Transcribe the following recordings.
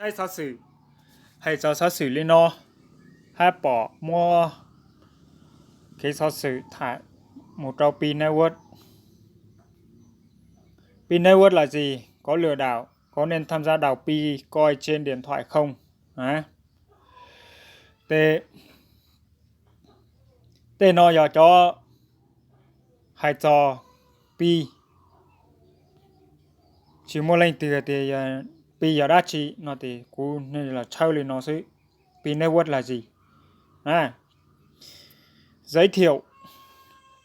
Hais xov xwm, hais txog xov xwm li no, hab pom muab kev xov xwm tham mus rau Pi Network. Pi Network là gì? Có lừa đảo, có nên tham gia đầu Pi coi trên điện thoại không? Hab, tej no yog cov hais txog Pi. Tsis muaj leej twg tias Pi yog dab tsi no ces kuv los tshawb li no xwb. Pi Network là gì? Giới thiệu,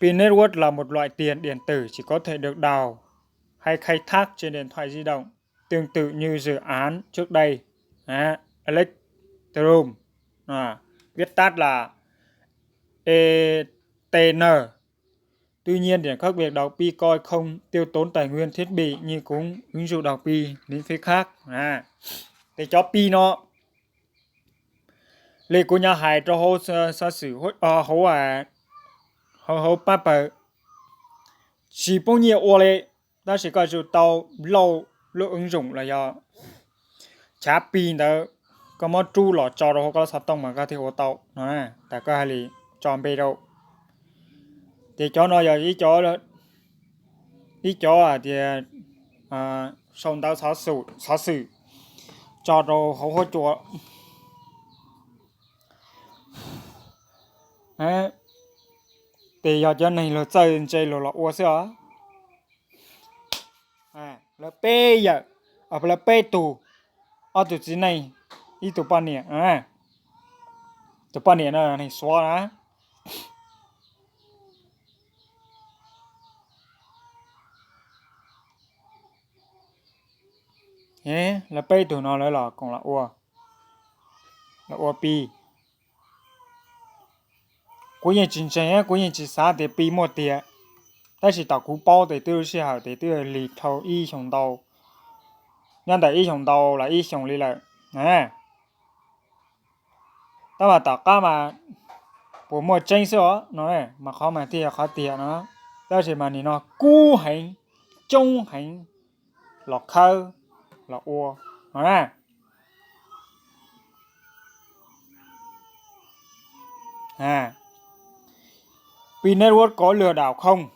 Pi Network là một loại tiền điện tử chỉ có thể được đào hay khai thác trên điện thoại di động, tương tự như dự án trước đây, Electrum, viết tắt là E T N. Tuy nhiên, điểm khác biệt đầu Pi Coin không tiêu tốn tài nguyên thiết bị như cũng ứng dụng đầu Pi miễn phí khác. Ces cov Pi no, li kuv nyuam hais rau hauv xov xwm, hauv, hauv pab pawg, tsis poob nyiaj ua li, tab sis koj tsum tau load lub ứng dụng los yog chav Pi ntawd, koj muab rub los tso rau hauv koj lub xov tooj mas koj thiaj ua tau no, tas koj hais li tso npe rau. Ces cov no yog ib cov, ib cov hais tias sau ntawv xov xwm tso rau hauv huab cua. Ces yog cov neeg luag txawj ntse luag los ua xwb os. Lawv peb yawm, lawv peb tug, ob tug txiv neej, ib tug poj niam, tus poj niam no neeg Suav na. Lawv peb tug no lawv los koom los ua, los ua Pi. Kuv yeej tsis ntseeg, kuv yeej tsis xav tias Pi muaj tiag, tab sis tom kuv paub tias twb lub sij hawm tias twb lig dhau ib xyoos ntau, nyob ntawm ib xyoos ntau los ib xyoos li lawm. Tab mas tom qab mas puas muaj tseeb xwb os no, mas qhov mas thiaj yog qhov tiag no. Tab sis mas nim no kub heev, coob heev los khawb, los ua no na. Pi Network có lừa đảo không?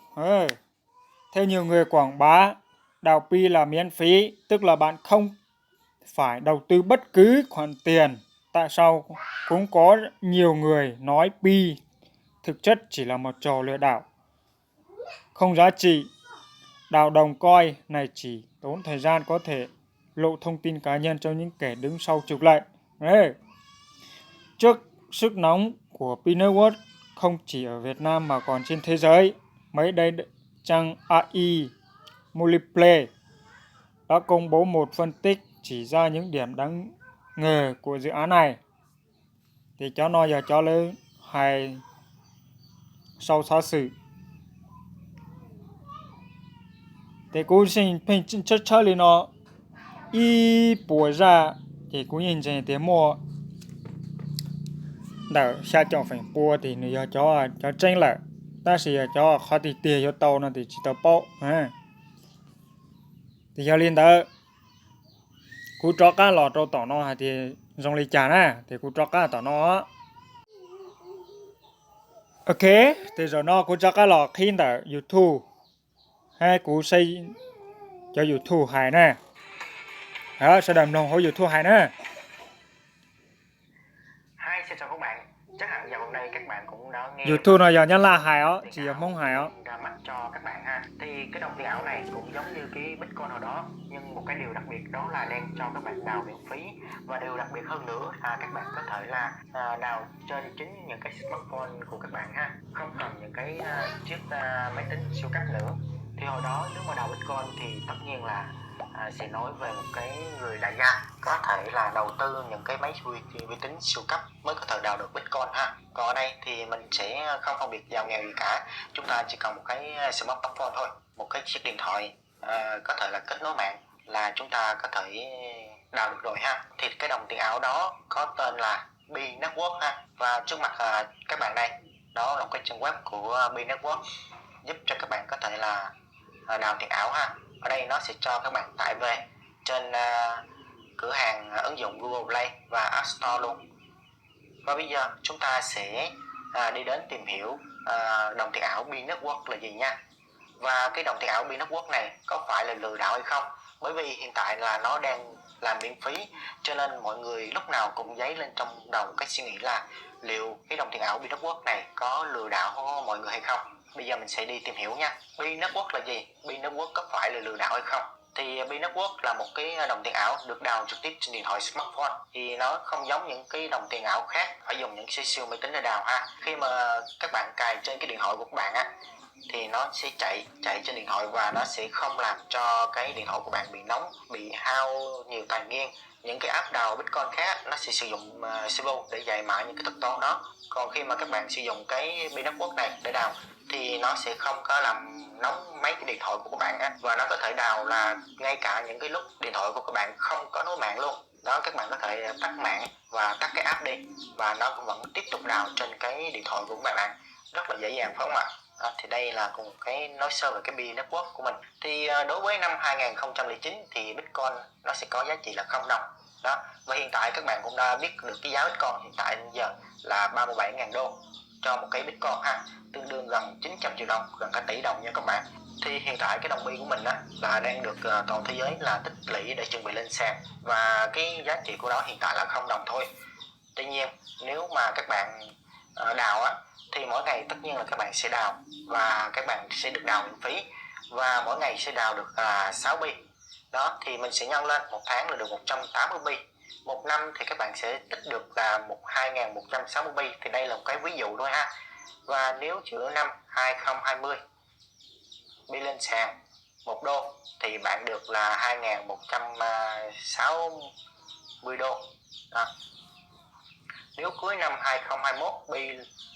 Theo nhiều người quảng bá, đào Pi là miễn phí, tức là bạn không phải đầu tư bất cứ khoản tiền. Tại sao cũng có nhiều người nói Pi thực chất chỉ là một trò lừa đảo, không giá trị. Đào đồng coin này chỉ tốn thời gian, có thể lộ thông tin cá nhân cho những kẻ đứng sau trục lợi. Trước sức nóng của Pi Network không chỉ ở Việt Nam mà còn trên thế giới, mới đây trang A I Multiplay đã công bố một phân tích chỉ ra những điểm đáng ngờ của dự án này. Ces cov no yog cov lawv hais sau xov xwm. Ces kuv pheej tshawb tshawb li no ib puas zaj, ces kuv yeej ntseeg tias muaj ntawm xya caum feem pua ces nws yog cov tseeb lawm, tab sis yog cov qhov tiag tiag yuav tau no ces tsis tau paub. Ces yog li ntawd, kuv rov qab los rau tom no hais tias zoo li cas na, ces kuv rov qab tom no. Ok, ces zaum no kuv rov qab los qhib ntawm YouTube, hab kuv saib cov YouTube hais na. Sawv daws mloog hauv YouTube hais na. YouTube no yog Nyab Laj hais os, tsis yog Hmoob hais os. Thì cái đồng tiền ảo này cũng giống như cái Bitcoin hồi đó, nhưng một cái điều đặc biệt đó là đen cho các bạn đào miễn phí và đều đặc biệt hơn nữa là các bạn có thể là à, đào trên chính những cái smartphone của các bạn ha. Không cần những cái à, chip à, máy tính siêu cấp nữa. Thì hồi đó nếu mà đào Bitcoin thì tất nhiên là à, sẽ nói về một cái người đại gia có thể là đầu tư những cái máy vi, vi tính siêu cấp mới có thể đào được Bitcoin ha. Còn ở đây thì mình sẽ không phân biệt giàu nghèo gì cả. Chúng ta chỉ cần một cái smartphone thôi, một cái chiếc điện thoại à, có thể là kết nối mạng là chúng ta có thể đào được rồi ha. Thì cái đồng tiền ảo đó có tên là Bi Network ha. Và trước mặt à, các bạn đây, đó là một cái trang web của Bi Network, giúp cho các bạn có thể là à, đào tiền ảo ha. Ở đây nó sẽ cho các bạn tải về trên à, Cửa hàng, à, ứng dụng Google Play và App Store luôn. Và bây giờ chúng ta sẽ, à, đi đến tìm hiểu, à, đồng tiền ảo Bi Network là gì nha. Và cái đồng tiền ảo Bi Network này có phải là lừa đảo hay không? Bởi vì hiện tại là nó đang làm miễn phí, cho nên mọi người lúc nào cũng dấy lên trong đầu cái suy nghĩ là liệu cái đồng tiền ảo Bi Network này có lừa đảo mọi người hay không. Bây giờ mình sẽ đi tìm hiểu nha. Bi Network là gì? Bi Network có phải là lừa đảo hay không? Thì Bi Network là một cái đồng tiền ảo được đào trực tiếp trên điện thoại smartphone. Thì nó không giống những cái đồng tiền ảo khác phải dùng những cái siêu máy tính để đào ha. Khi mà các bạn cài trên cái điện thoại của các bạn á, thì nó sẽ chạy chạy trên điện thoại và nó sẽ không làm cho cái điện thoại của bạn bị nóng, bị hao nhiều tài nguyên. Những cái app đào Bitcoin khác nó sẽ sử dụng, ờ, CPU để giải mã những cái thuật toán đó. Còn khi mà các bạn sử dụng cái Bi Network này để đào thì nó sẽ không có làm nóng mấy cái điện thoại của các bạn á, và nó có thể đào là ngay cả những cái lúc điện thoại của các bạn không có nối mạng luôn đó, các bạn có thể tắt mạng và tắt cái app đi và nó cũng vẫn tiếp tục đào trên cái điện thoại của các bạn, rất là dễ dàng phải không ạ? Đó, thì đây là một cái nói sơ về cái Bi Network của mình. Thì ờ, đối với năm hai nghìn không trăm lẻ chín thì Bitcoin nó sẽ có giá trị là không đồng đó. Và hiện tại các bạn cũng đã biết được cái giá Bitcoin hiện tại giờ là ba mươi bảy ngàn đô cho một cái Bitcoin ha, tương đương gần chín trăm triệu đồng, gần cả tỷ đồng nha các bạn. Thì hiện tại cái đồng Bi của mình á là đang được ờ, toàn thế giới là tích lũy để chuẩn bị lên sàn, và cái giá trị của nó hiện tại là không đồng thôi. Tuy nhiên, nếu mà các bạn ờ, đào á thì mỗi ngày tất nhiên là các bạn sẽ đào và các bạn sẽ được đào miễn phí, và mỗi ngày sẽ đào được là sáu bi. Đó, thì mình sẽ nhân lên, một tháng là được một trăm tám mươi bi, một năm thì các bạn sẽ tích được là một hai ngàn một trăm sáu mươi bi. Thì đây là một cái ví dụ thôi ha. Và nếu giữa năm hai không hai mươi Bi lên sàn một đô thì bạn được là hai ngàn một trăm sáu mươi đô. Đó. Nếu cuối năm hai không hai mốt Bi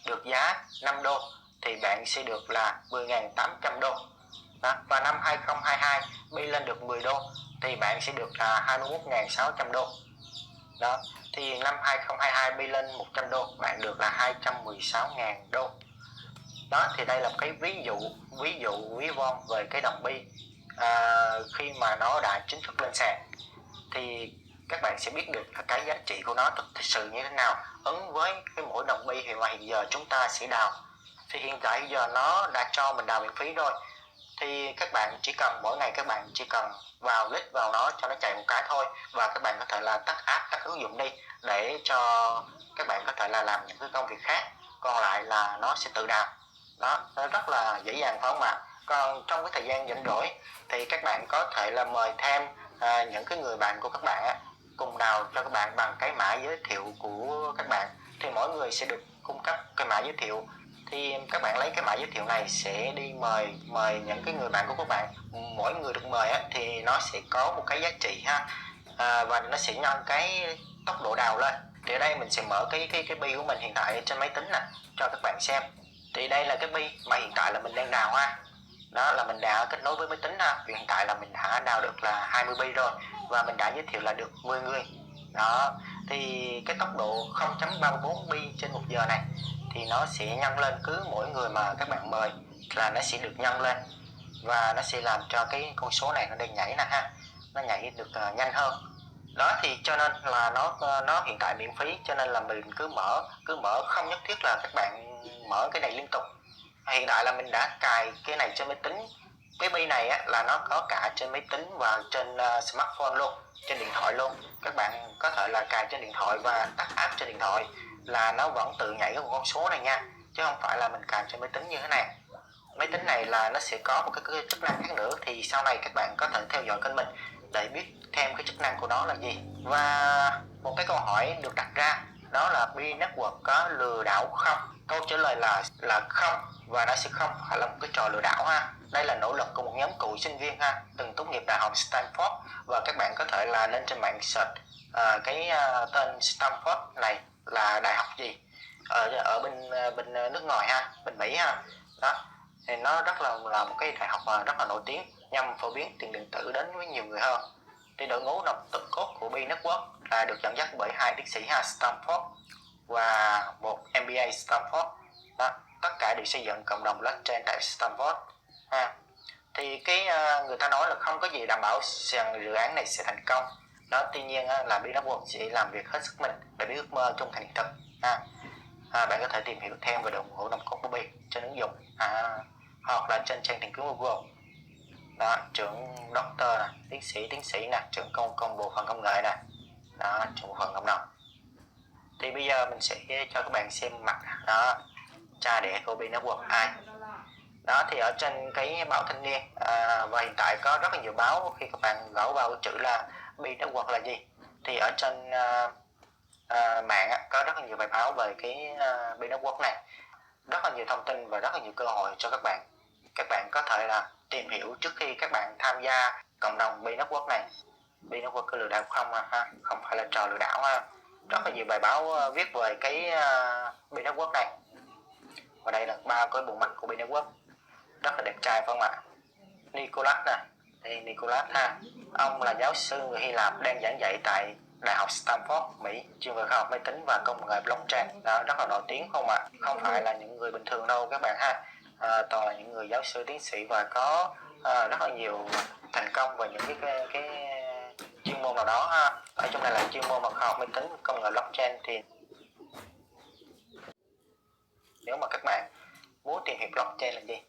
được giá năm đô thì bạn sẽ được là mười ngàn tám trăm đô. Đó. Và năm hai không hai hai Bi lên được mười đô thì bạn sẽ được là hai mươi mốt ngàn sáu trăm đô. Đó. Thì năm hai không hai hai Bi lên một trăm đô, bạn được là hai trăm mười sáu ngàn đô. Đó, thì đây là một cái ví dụ, ví dụ ví von về cái đồng Bi à, khi mà nó đã chính thức lên sàn thì các bạn sẽ biết được là cái giá trị của nó thực, thực sự như thế nào, ứng với cái mỗi đồng Bi mà hiện giờ chúng ta sẽ đào. Thì hiện tại giờ nó đã cho mình đào miễn phí rồi, thì các bạn chỉ cần, mỗi ngày các bạn chỉ cần vào, click vào nó cho nó chạy một cái thôi, và các bạn có thể là tắt app, tắt ứng dụng đi để cho các bạn có thể là làm những cái công việc khác, còn lại là nó sẽ tự đào. Đó, nó rất là dễ dàng phải không ạ? Còn trong cái thời gian rảnh rỗi thì các bạn có thể là mời thêm à, những cái người bạn của các bạn á, cùng đào cho các bạn bằng cái mã giới thiệu của các bạn, thì mỗi người sẽ được cung cấp cái mã giới thiệu. Thì các bạn lấy cái mã giới thiệu này sẽ đi mời mời những cái người bạn của các bạn, mỗi người được mời á, thì nó sẽ có một cái giá trị ha. À, và nó sẽ nhân cái tốc độ đào lên. Thì ở đây mình sẽ mở cái cái cái Bi của mình hiện tại trên máy tính nè, cho các bạn xem. Thì đây là cái Bi mà hiện tại là mình đang đào ha. Đó là mình đã kết nối với máy tính ha. Thì hiện tại là mình đã đào được là hai mươi Bi rồi và mình đã giới thiệu là được mười người. Đó. Thì cái tốc độ không chấm ba mươi bốn Bi trên một giờ này thì nó sẽ nhân lên, cứ mỗi người mà các bạn mời là nó sẽ được nhân lên, và nó sẽ làm cho cái con số này nó đang nhảy nè ha, nó nhảy được ờ, nhanh hơn. Đó, thì cho nên là nó ờ, nó hiện tại miễn phí, cho nên là mình cứ mở, cứ mở, không nhất thiết là các bạn mở cái này liên tục. Hiện tại là mình đã cài cái này trên máy tính. Cái Bi này á, là nó có cả trên máy tính và trên ờ, smartphone luôn, trên điện thoại luôn. Các bạn có thể là cài trên điện thoại và tắt app trên điện thoại là nó vẫn tự nhảy cái con số này nha, chứ không phải là mình cài trên máy tính như thế này. Máy tính này là nó sẽ có một cái, cái chức năng khác nữa, thì sau này các bạn có thể theo dõi kênh mình để biết thêm cái chức năng của nó là gì. Và một cái câu hỏi được đặt ra đó là Bi Network có lừa đảo không? Câu trả lời là là không, và nó sẽ không phải là một cái trò lừa đảo ha. Đây là nỗ lực của một nhóm cựu sinh viên ha, từng tốt nghiệp đại học Stanford, và các bạn có thể là lên trên mạng search à, cái à, tên Stanford này là đại học gì ở ở bên bên nước ngoài ha, bên Mỹ ha. Đó, thì nó rất là là một cái đại học mà rất là nổi tiếng nhằm phổ biến tiền điện tử đến với nhiều người hơn. Thì đội ngũ nòng cốt của Bi Network là được dẫn dắt bởi hai tiến sĩ ha, Stanford và một M B A Stanford. Đó, tất cả đều xây dựng cộng đồng blockchain tại Stanford ha. Thì cái à, người ta nói là không có gì đảm bảo rằng dự án này sẽ thành công, Đó, tuy nhiên á, là bên Upwork sẽ làm việc hết sức mình để biết ước mơ trung thành hiện thực. À, à, bạn có thể tìm hiểu thêm về đội ngũ nòng cốt của bên trên ứng dụng à, hoặc là trên trang tìm kiếm Google. Đó, trưởng doctor nè, tiến sĩ, tiến sĩ nè, trưởng công công bộ phận công nghệ nè. Đó, trưởng bộ phận cộng đồng. Thì bây giờ mình sẽ cho các bạn xem mặt đó, cha đẻ của bên Upwork ai. Đó thì ở trên cái báo Thanh Niên à, và hiện tại có rất là nhiều báo khi các bạn gõ vào chữ là bên Upwork là gì thì ở trên à, à, mạng á, có rất là nhiều bài báo về cái à, bên Upwork này, rất là nhiều thông tin và rất là nhiều cơ hội cho các bạn. Các bạn có thể là tìm hiểu trước khi các bạn tham gia cộng đồng bên Upwork này. Bên Upwork có lừa đảo không à, ha? Không phải là trò lừa đảo ha. Rất là nhiều bài báo à, viết về cái à, bên Upwork này. Và đây là ba cái bộ mặt của bên Upwork, rất là đẹp trai phải không ạ? Nicholas nè, đây Nicholas ha. Ông là giáo sư người Hy Lạp đang giảng dạy tại Đại học Stanford, Mỹ, chuyên về khoa học máy tính và công nghệ blockchain. Đó, rất là nổi tiếng không ạ? Không phải là những người bình thường đâu các bạn ha. À, toàn là những người giáo sư, tiến sĩ và có à, rất là nhiều thành công về những cái, cái, cái chuyên môn nào đó ha. Ở trong này là chuyên môn mà khoa học máy tính, công nghệ blockchain thì nếu mà các bạn muốn tìm hiểu blockchain là gì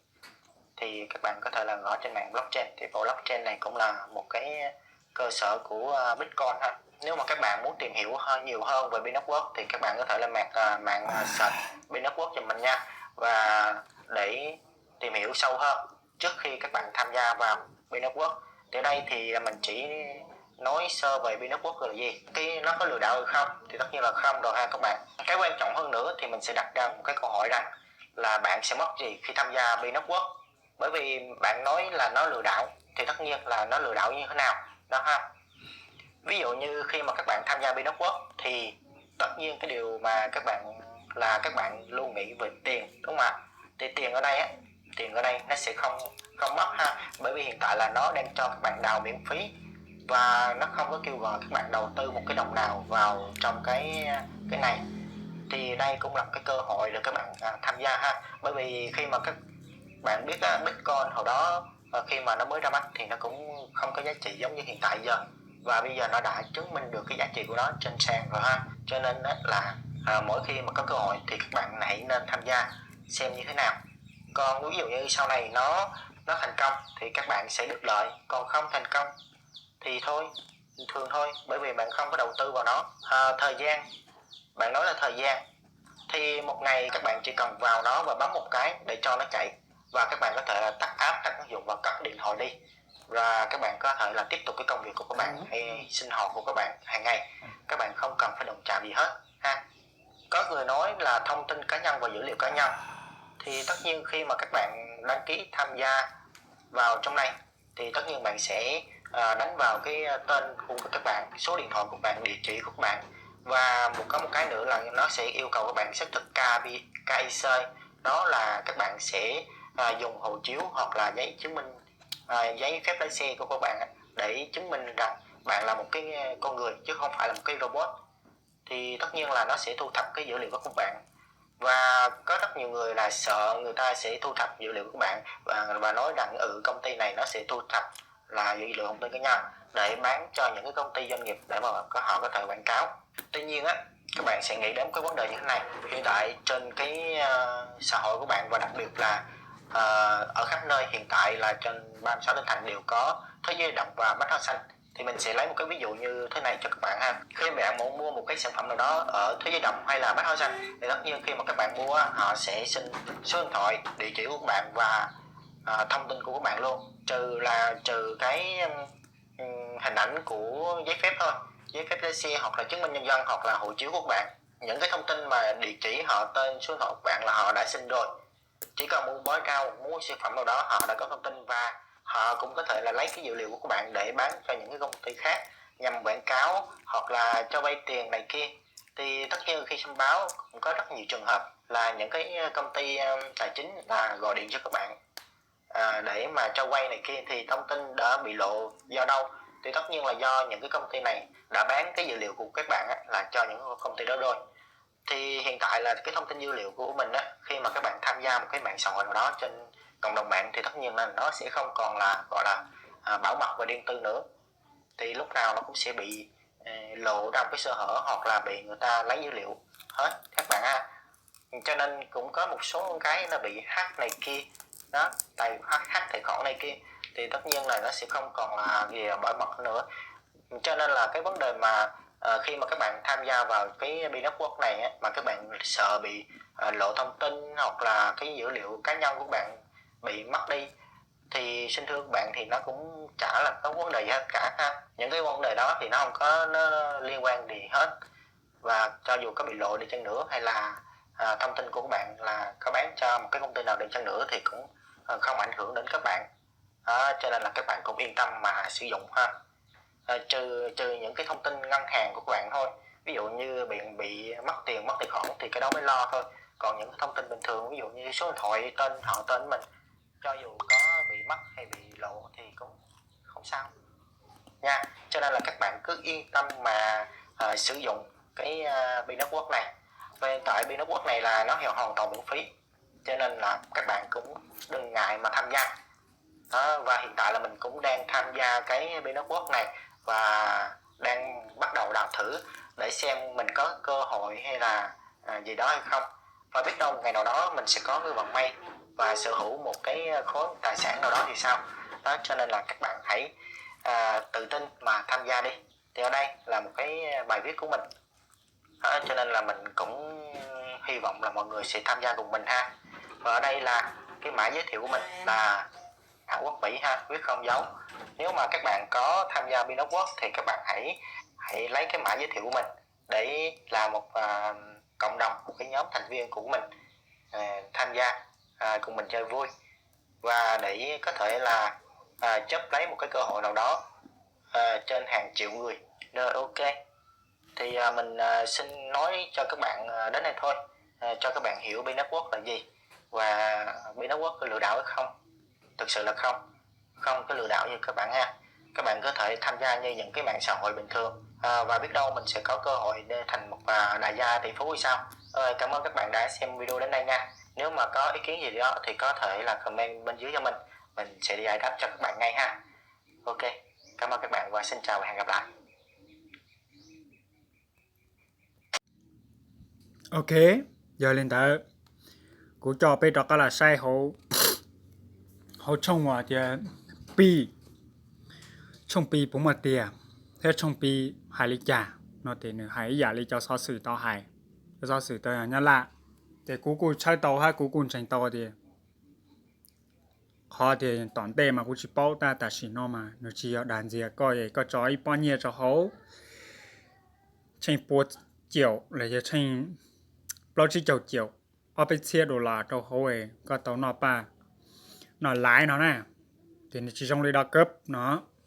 thì các bạn có thể là gõ trên mạng blockchain thì bộ blockchain này cũng là một cái cơ sở của à, Bitcoin ha. Nếu mà các bạn muốn tìm hiểu hơn, nhiều hơn về Binance Network thì các bạn có thể lên mạng à, mạng à, search Binance Network cho mình nha, và để tìm hiểu sâu hơn trước khi các bạn tham gia vào Binance Network. Thì ở đây thì mình chỉ nói sơ về Binance Network là gì, cái nó có lừa đảo hay không thì tất nhiên là không rồi ha các bạn. Cái quan trọng hơn nữa thì mình sẽ đặt ra một cái câu hỏi rằng là bạn sẽ mất gì khi tham gia Binance Network, bởi vì bạn nói là nó lừa đảo thì tất nhiên là nó lừa đảo như thế nào đó ha. Ví dụ như khi mà các bạn tham gia Binance Network thì tất nhiên cái điều mà các bạn là các bạn luôn nghĩ về tiền, đúng không ạ? Thì tiền ở đây á, tiền ở đây nó sẽ không không mất ha, bởi vì hiện tại là nó đang cho các bạn đào miễn phí và nó không có kêu gọi các bạn đầu tư một cái đồng nào vào trong cái cái này. Thì đây cũng là một cái cơ hội để các bạn à, tham gia ha, bởi vì khi mà các bạn biết á, Bitcoin hồi đó à, khi mà nó mới ra mắt thì nó cũng không có giá trị giống như hiện tại giờ, và bây giờ nó đã chứng minh được cái giá trị của nó trên sàn rồi ha. Cho nên á, là à, mỗi khi mà có cơ hội thì các bạn hãy nên tham gia xem như thế nào. Còn ví dụ như sau này nó nó thành công thì các bạn sẽ được lợi, còn không thành công thì thôi, bình thường thôi, bởi vì bạn không có đầu tư vào nó. À, thời gian, bạn nói là thời gian, thì một ngày các bạn chỉ cần vào nó và bấm một cái để cho nó chạy, và các bạn có thể là tắt app, tắt ứng dụng và cất điện thoại đi, và các bạn có thể là tiếp tục cái công việc của các bạn hay sinh hoạt của các bạn hàng ngày, các bạn không cần phải động chạm gì hết ha. Có người nói là thông tin cá nhân và dữ liệu cá nhân, thì tất nhiên khi mà các bạn đăng ký tham gia vào trong này thì tất nhiên bạn sẽ à, đánh vào cái tên của các bạn, số điện thoại của bạn, địa chỉ của các bạn, và một có một cái nữa là nó sẽ yêu cầu các bạn xác thực K Y C, đó là các bạn sẽ à, dùng hộ chiếu hoặc là giấy chứng minh à, giấy phép lái xe của các bạn để chứng minh rằng bạn là một cái con người chứ không phải là một cái robot. Thì tất nhiên là nó sẽ thu thập cái dữ liệu của các bạn, và có rất nhiều người là sợ người ta sẽ thu thập dữ liệu của các bạn và, và nói rằng ừ, công ty này nó sẽ thu thập là dữ liệu thông tin cá nhân để bán cho những cái công ty, doanh nghiệp để mà có họ có thể quảng cáo. Tuy nhiên á, các bạn sẽ nghĩ đến cái vấn đề như thế này. Hiện tại trên cái ờ, xã hội của bạn và đặc biệt là ờ, ở khắp nơi hiện tại là trên ba mươi sáu tỉnh thành đều có thế giới di động và bách hóa xanh, thì mình sẽ lấy một cái ví dụ như thế này cho các bạn ha. Khi bạn muốn mua một cái sản phẩm nào đó ở thế giới di động hay là bách hóa xanh thì tất nhiên khi mà các bạn mua á, họ sẽ xin số điện thoại, địa chỉ của các bạn và à, thông tin của các bạn luôn, trừ là trừ cái ừm, hình ảnh của giấy phép thôi, giấy phép lái xe hoặc là chứng minh nhân dân hoặc là hộ chiếu của các bạn. Những cái thông tin mà địa chỉ, họ tên, số điện thoại của bạn là họ đã xin rồi. Chỉ cần mua, bói cao, mua sản phẩm nào đó họ đã có thông tin và họ cũng có thể là lấy cái dữ liệu của các bạn để bán cho những cái công ty khác nhằm quảng cáo hoặc là cho vay tiền này kia. Thì tất nhiên khi xem báo cũng có rất nhiều trường hợp là những cái công ty ờ, tài chính là gọi điện cho các bạn à, để mà cho vay này kia, thì thông tin đã bị lộ do đâu? Thì tất nhiên là do những cái công ty này đã bán cái dữ liệu của các bạn á, là cho những công ty đó rồi. Thì hiện tại là cái thông tin dữ liệu của mình á, khi mà các bạn tham gia một cái mạng xã hội nào đó trên cộng đồng mạng thì tất nhiên là nó sẽ không còn là gọi là à, bảo mật và riêng tư nữa. thì lúc nào nó cũng sẽ bị ờ, lộ ra một cái sơ hở hoặc là bị người ta lấy dữ liệu hết các bạn ha. Cho nên cũng có một số cái nó bị hack này kia đó, tài hack, hack tài khoản này kia thì tất nhiên là nó sẽ không còn là gì bảo mật nữa. Cho nên là cái vấn đề mà ờ, khi mà các bạn tham gia vào cái Bi Network này á, mà các bạn sợ bị ờ, lộ thông tin hoặc là cái dữ liệu cá nhân của bạn bị mất đi thì xin thưa các bạn thì nó cũng chả là có vấn đề gì hết cả ha. Những cái vấn đề đó thì nó không có nó liên quan gì hết, và cho dù có bị lộ đi chăng nữa hay là à, thông tin của các bạn là có bán cho một cái công ty nào đi chăng nữa thì cũng à, không ảnh hưởng đến các bạn. Đó, cho nên là các bạn cũng yên tâm mà sử dụng ha. À, trừ trừ những cái thông tin ngân hàng của các bạn thôi, ví dụ như bị bị mất tiền, mất tài khoản thì cái đó mới lo thôi. Còn những cái thông tin bình thường, ví dụ như số điện thoại, tên họ tên mình, cho dù có bị mất hay bị lộ thì cũng không sao nha. Cho nên là các bạn cứ yên tâm mà à, sử dụng cái à, Bi Network này. Và hiện tại Bi Network này là nó hoàn toàn miễn phí, cho nên là các bạn cũng đừng ngại mà tham gia. Đó, và hiện tại là mình cũng đang tham gia cái Bi Network này và đang bắt đầu đào thử để xem mình có cơ hội hay là à, gì đó hay không. Và biết đâu một ngày nào đó mình sẽ có cái vận may và sở hữu một cái khối tài sản nào đó thì sao. Đó, cho nên là các bạn hãy à, tự tin mà tham gia đi. Thì ở đây là một cái bài viết của mình. Đó, cho nên là mình cũng hy vọng là mọi người sẽ tham gia cùng mình ha. Và ở đây là cái mã giới thiệu của mình là Hàn Quốc Mỹ ha, viết không dấu. Nếu mà các bạn có tham gia Bi Network thì các bạn hãy hãy lấy cái mã giới thiệu của mình để là một à, cộng đồng, một cái nhóm thành viên của mình à, tham gia à, cùng mình chơi vui và để có thể là à, chấp lấy một cái cơ hội nào đó à, trên hàng triệu người. Rồi, ok. Thì à, mình à, xin nói cho các bạn à, đến đây thôi, à, cho các bạn hiểu Bi Network là gì và Bi Network có lừa đảo hay không. Thực sự là không, không có lừa đảo như các bạn ha. Các bạn có thể tham gia như những cái mạng xã hội bình thường à, và biết đâu mình sẽ có cơ hội để thành một à, đại gia tỷ phú thì sao. Rồi, cảm ơn các bạn đã xem video đến đây nha. Nếu mà có ý kiến gì đó thì có thể là comment bên dưới cho mình, mình sẽ giải đáp cho các bạn ngay ha. Ok, cảm ơn các bạn và xin chào và hẹn gặp lại. Ok, yog li ntawd, kuv coj peb rov qab los saib hauv, hauv tshooj uas tias Pi, tshooj Pi puas muaj tiag, thiab tshooj Pi hais li cas no ces nws hais ib yam li cov xov xwm tau hais. Cov xov xwm tau Nyab Laj, ces kuv kuj tshawb tau hab kuv kuj ntseeg tau tias qhov tias tom ntej mas kuv tsis paub, tab tam sim no mas nws tsis yog dag ntxias koj es koj tso ib pob nyiaj rau hauv tsheej pua caum los yog tsheej plaub tsib caug caum, ob peb txhiab dollar rau hauv es koj tau noj paj noj laiv no na. Ces nws tsis zoo li Dao Kawb no.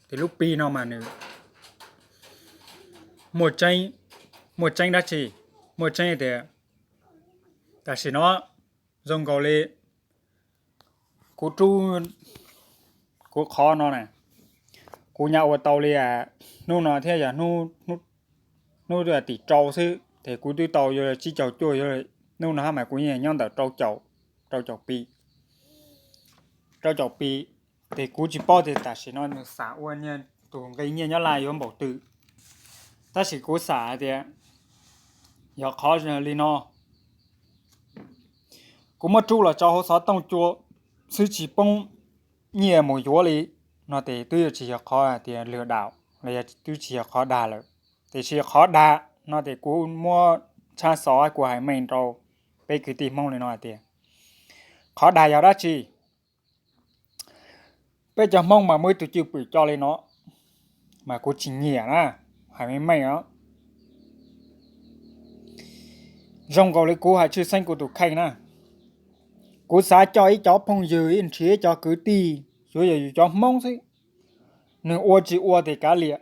Ces lub Pi no mas nws muaj tseeb, muaj tseeb dab tsi? Muaj tseeb tias tam sim no zoo nkaus li kuv rub, kuv qhov no na, kuv nyam ua tau li hnub no thiab yog hnub tim rau xwb ces kuv twb tau yuav tsib caug cuaj, hnub no hab mas kuv yeej nyob ntawm rau caum, rau caum Pi, rau caum Pi. Ces kuv tsis paub tias tam sim no nws xam ua nyiaj, tus nqi nyiaj Nyab Laj yuav npaum twg, tab sis kuv xam hais tias yog qhov li no, kuv muab rub los tso hauv xov tooj cua xwb tsis poob nyiaj mus yuav li no ces twb yuav tsis yog qhov hais tias lwm daum los yog twb tsis yog qhov dag lawm. Tiam sis qhov dag no ces kuv muab tshab xov kuv hais meej rau peb kwv tij Hmoob li no hais tias qhov dag yog dab tsi? Peb cov Hmoob mas muaj ib tug cwj pwm coj li no, mas kuv tsis nyiam na, hais meej meej os. Zoo nkaus li kuv hais tshwj xeeb kuv tus kheej na, kuv xav coj ib cov phooj ywg, ib nrhiav ib cov kwv tij, yuav yog yus cov Hmoob xwb, nws ua tsis ua ces kav liam,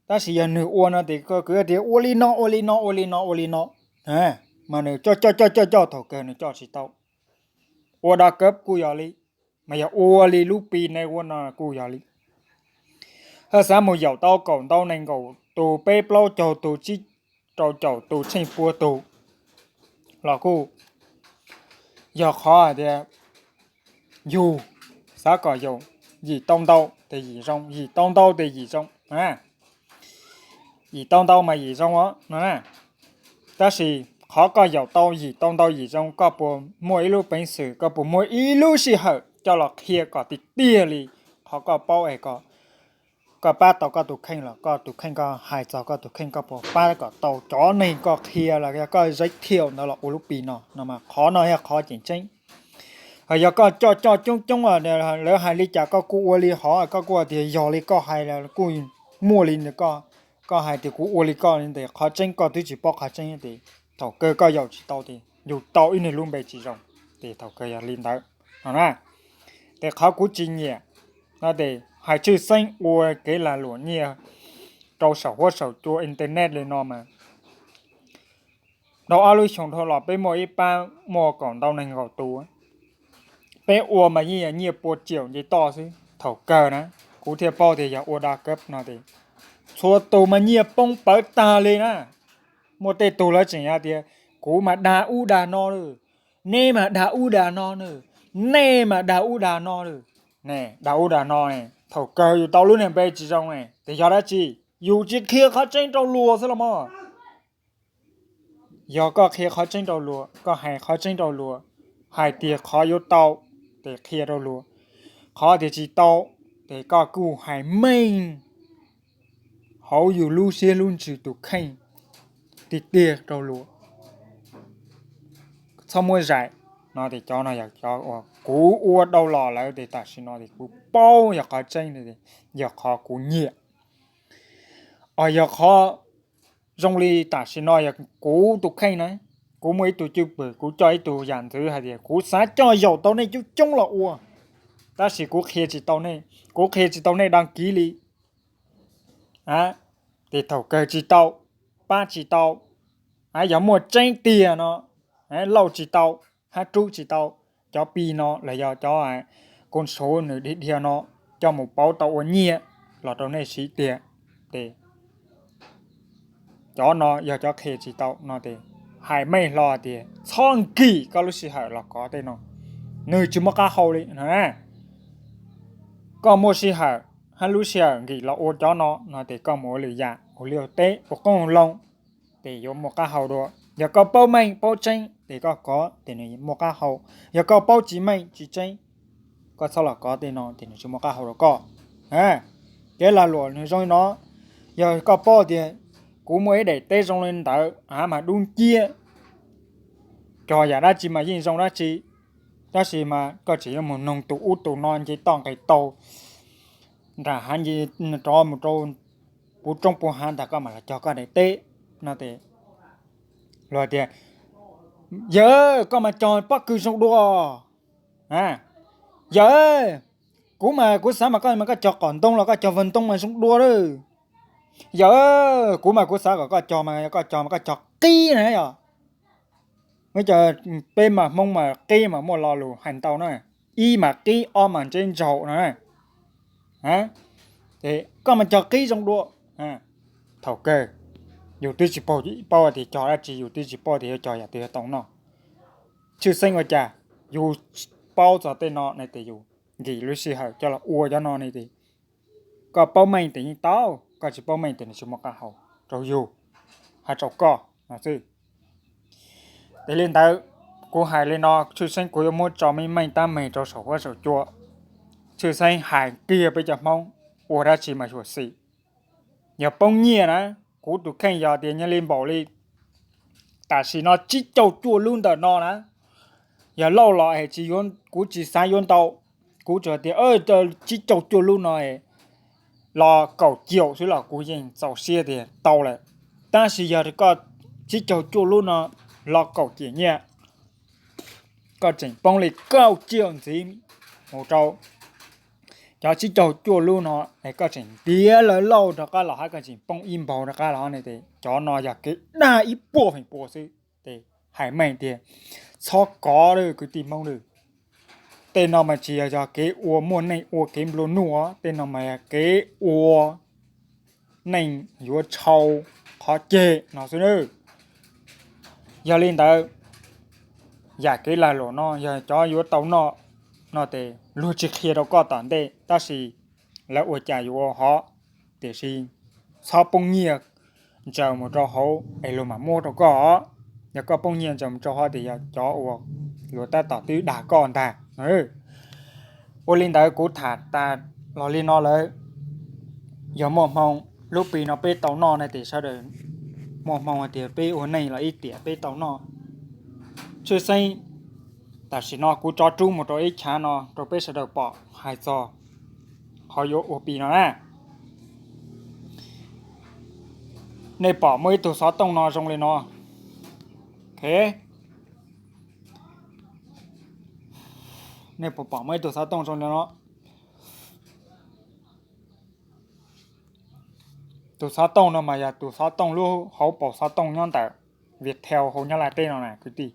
tab sis yog nws ua no ces koj kwv tias ua li no, ua li no, ua li no, ua li no, mas nws coj coj coj coj coj thaum kawg nws coj tsis tau. Ua Dao Kawb kuj yog li, mas yog ua li lub Pi ne ua no kuj yog li. Haj xav mus yaum tau kaum ntau nees nkaum tus, peb plaub caug tus, tsib rau caum tus, tsheej pua tus los kuj yog qhov hais tias yus xav kom yaum, yim tau ntau ces yim zoo, yim tau ntau ces yim zoo a. yim tau ntau mas yim zoo os no na. Tab sis qhov koj yaum tau yim tau ntau yim zoo, koj puas muaj ib lub peev xwm, koj puas muaj ib lub sij hawm coj los qhia kom tiag tiag li qhov koj paub es koj pab tau koj tus kheej los koj tus kheej, koj hais txog koj tus kheej, koj puas pab kom tau cov neeg koj qhia los yog koj zeb thiaum ntawd los ua lub pis no no mas qhov no yog qhov tseem tseeb. Hos yog koj coj coj coob coob, lawv hais li cas koj kuj ua li hov, koj kuj tias yog li koj hais los kuj muaj li ntawd, koj hais tias kuv ua li koj li ntawd, qhov tseeb koj twb tsis paub qhov tseeb ces thaum kawg koj yaum tsis tau ces yus tau ib niag lub npe tsis zoo. Ces thaum kawg yog li ntawd no na. Ces qhov kuv tsis nyiam no ces hais tshwj xeeb ua kev lag luam nyiaj rau saum huab saum cua internet li no mas dhau ob lub xyoo dhau los peb muaj ib pab muaj kaum ntau nees nkaum tus, peb ua mas yeej yog nyiaj pua tsiaum nce toj xwb. Thaum kawg na, kuv thiaj paub tias yog ua da kab no ces txhua tus mas nyiaj poob pawv tag li na. Muaj tej tug lawv tseem hais tias kuv mas dag ub dag no lawm, neb mas dag ub dag no lawm, nej mas dag ub dag no lawm. Ne, dag ub dag no ne, thaum kawg yus tau lub niag npe tsis zoo ne, ces yog dab tsi? Yus tsis qhia qhov tseeb rau luag xwb los mas. Yog koj qhia qhov tseeb rau luag, koj hais qhov tseeb rau luag, hais tias qhov yuav tau, ces qhia rau luag, qhov tias tsis tau, ces koj kuj hais meej hauv yus lub siab lub ntsws tus kheej tiag tiag rau luag. Txhob muab zais no ces cov no yog cov uas kuv ua dhau los lawm ces tam sim no ces kuv paub yog qhov tseeb, yog qhov kuv nyiam. Os, yog qhov zoo li tam sim no yog kuv tus kheej na, kuv muaj ib tug cwj pwm, kuv coj ib tug yam ntxwv hais tias kuv xav coj yaum tau nej coob coob los ua, tab sis kuv qhia tsis tau nej, kuv qhia tsis tau nej dag kiv li. Ces thaum kawg tsis tau, pab tsis tau. Yog muaj tseeb tiag no, lauj tsis tau, hab rub tsis tau, cov pi no los yog cov kuv suav nws dhia dhia no coj mus pauv tau ua nyiaj los rau nej siv tiag. Ces cov no yog cov qhia tsis tau no ces hais meej hlo tias txhob nkim koj lub sij hawm los kov tej no, nws tsis muaj qab hau li no. Koj muaj sij hawm hab lub sij hawm nkim los ua cov no no ces koj mus ua lwm yam, ua liaj teb, ua qoob loo, ces yuav muaj qab hau dua. Yog koj paub meej paub tseeb ces koj kov ces nws muaj qab hau. Yog koj paub tsis meej tsis tseeb, koj txhob los kov tej no ces nws tsis muaj qab hau rau koj. Kev lag luam nws zoo li no, yog koj paub tias kuv muaj ib daim teb zoo li ntawd hab mas dub nciab, cog yam dab tsi mas yeej zoo dab tsi, tab sis mas koj tseem yuav mus noog tus ub tus no nce toj nqes taug nram hav, nce rov mus rau puv roob puv hav ntag koj mam los cog koj daim teb no ces luag tias, yawg, koj mas cog pob kws zoo dua. Yawg, kuv mas kuv xav mas koj mas koj cog qos ntoo los koj cog vag ntoo mas zoo dua lawm. Yawg, kuv mas kuv xav kom koj cog mas koj cog mas koj cog qib na yog. Peb mas Hmoob mas qib mas muaj lo lus hais ntau na, ib mas qib ob mas ntseb ntsaum no. Koj mas cog qib zoo dua. Thaum kawg yus twb tsis paub tias cog dab tsi, yus twb tsis paub tias yuav cog yam twg yuav tau noj. Tshwj xeeb ua cas yus paub txog tej no na ces yus nkim lub sij hawm coj los ua cov no ne ces koj paub meej ces yeej tau, koj tsis paub meej ces nws tsis muaj qab hau rau yus hab rau koj no xwb. Ces li ntawd, kuv hais li no tshwj xeeb kuv yuav muab tso meej meej tab meeg rau saum huab saum cua, tshwj xeeb hais kiag peb cov Hmoob ua dab tsi mas xyuam xim. Yog poob nyiaj na, kuv tus kheej yog tias nyiaj li npaum li tam sim no tsib caug cuaj lub ntawm no na, yog lauj los es kuv tsis xav yuav ntau, kuv tsuas tias tsib caug cuaj lub no los kaum ciaum xwb los kuv yeej txaus siab tias tau lawm. Tab sis yog koj tsib caug cuaj lub no los kaum ciaum nyiaj, koj tseem poob li kaum ciaum ntxiv mus rau cov tsib caug cuaj lub no, koj tseem ntiav lawv lauj rov qab los hab koj tseem poob ib npaug rov qab los ne ces cov no yog kev dag ib puas feem pua xwb. Ces hais meej tias txhob kov lawm kwv tij Hmoob lawm. Tej no mas tsis yog, yog kev ua muaj neej ua kev nplua nuj os, tej no mas yog kev ua neej yuav tshau qhov ceg no xwb nawb. Yog li ntawd, yam kev lag luam no yog cov yuav tau noj no ces luag tsis qhia rau koj tom ntej, tab sis lawv ua cas yuav ua hov, tiam sis txhob poob nyiaj ntsaws mus rau hauv es luag mam muab rau koj. Yog koj poob nyiaj ntsaws mus rau hauv tias yog cov uas luag tab tom twb dag koj ntag. Ua li ntawd kuv tham tas los li no lawm. Yog muaj hmoo lub Pi no peb tau noj na, ces sawv daws muaj hmoo hais tias peb ua neej los ib tiam peb tau noj. Tshwj xeeb tam sim no kuv tso rub mus rau ib chav no rau peb sawv daws pom hais txog qhov yuav ua Pi no na. Nej pom muaj ib tug xov tooj no zoo li no. Nej puas pom muaj ib tug xov tooj zoo li no? Tus xov tooj no mas yog tus xov tooj lub hauv paus xov tooj nyob ntawm Viettel hauv Nyab Laj teb no na kwv tij.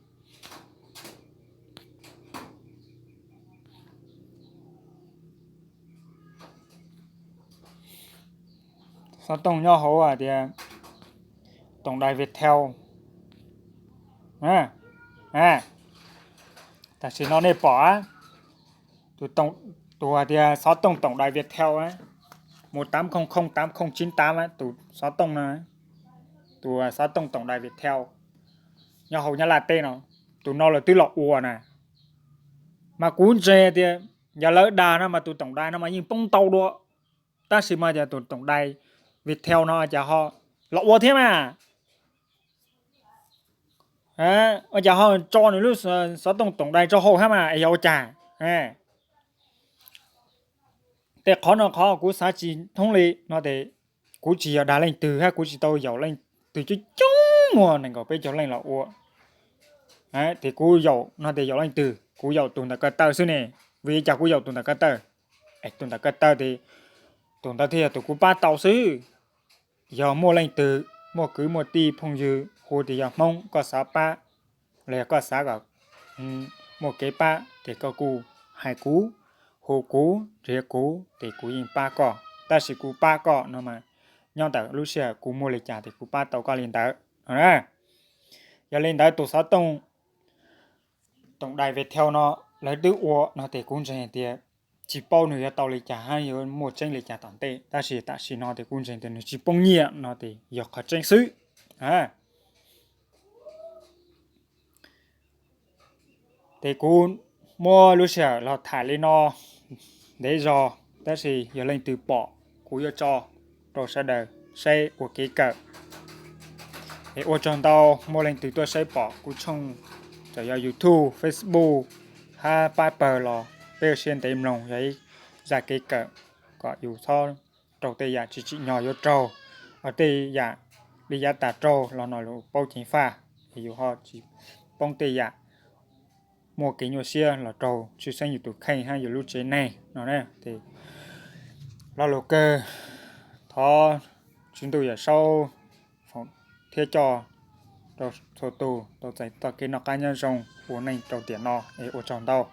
Xov tooj nyob hauv hais tias tổng đài Viettel. Tam sim no nej pom tus hais tias xov tooj tổng đài Viettel, một tám không không tám không chín tám, tus xov tooj no, tus xov tooj tổng đài Viettel nyob hauv Nyab Laj teb no, tus no lawv twb los ua na. Mas kuv ntseeg tias yog lawv dag no mas tus tổng đài no mas yeej poob ntau dua. Tab sis mas yog tus tổng đài Viettel no cas ho los ua thiab mas, ua cas ho tso nws lub xov tooj tổng đài rau hauv thiab mas es yog ua cas? Tej qhov no qhov kuv xav tsis thoob li no ces kuv tsis yog dag leej twg hab kuv tsis tau yaum leej twg coob coob muaj nees nkaum peb caug leej los ua. Ces kuv yaum no ces yaum leej twg? Kuv yaum tus ntawm ko taw xwb ne. Vim li cas kuv yaum tus ntawm ko taw? Es tus ntawm ko taw ces tus ntawd thiaj yog tus kuv pab tau xwb. Yog muaj leej twg, muaj kwv muaj tij phooj ywg hu tias yog Hmoob koj xav pab los yog koj xav kom muaj kev pab ces koj kuj hais kuv, hu kuv, nrhiav kuv ces kuv yeej pab koj. Tab sis kuv pab koj no mas nyob ntawm lub sij hawm kuv muaj li cas ces kuv pab tau koj li ntawd no na. Yog li ntawd tus xov tooj tổng đài Viettel no lawv twb ua no ces kuv ntseeg tias tsis paub nws yuav tau li cas hab yuav muaj tseeb li cas tom ntej, tab sis tam sim no ces kuv ntseeg tias nws tsis poob nyiaj no ces yog qhov tseeb xwb. Ces kuv muab lub sij hawm los tham li no ntev zog, tab sis yog leej twg pom kuv yuav tso rau sawv daws saib ua kev kawm. Es ua tsaug ntau muaj leej twg tuaj saib pom kuv tshooj, txawm yog YouTube, Facebook hab pab pawg los peb ua siab ntev mloog, yog ib zaj kev kawm kom yus txhob raug tej yam tsis tsim nyog yuav raug, tej yam li yav tas raug los no yus paub ceev faj, es yus ho tsis poob tej yam muaj kev nyuaj siab los raug tshwj xeeb yus tus kheej hab yus lub tsev neeg no. Lo lus kawg, thov Tswv Ntuj Yawm Saub foom thiab coj rau txhua tus tau txais txoj kev noj qab nyob zoo ua neej rau tiam no es ua tsaug ntau.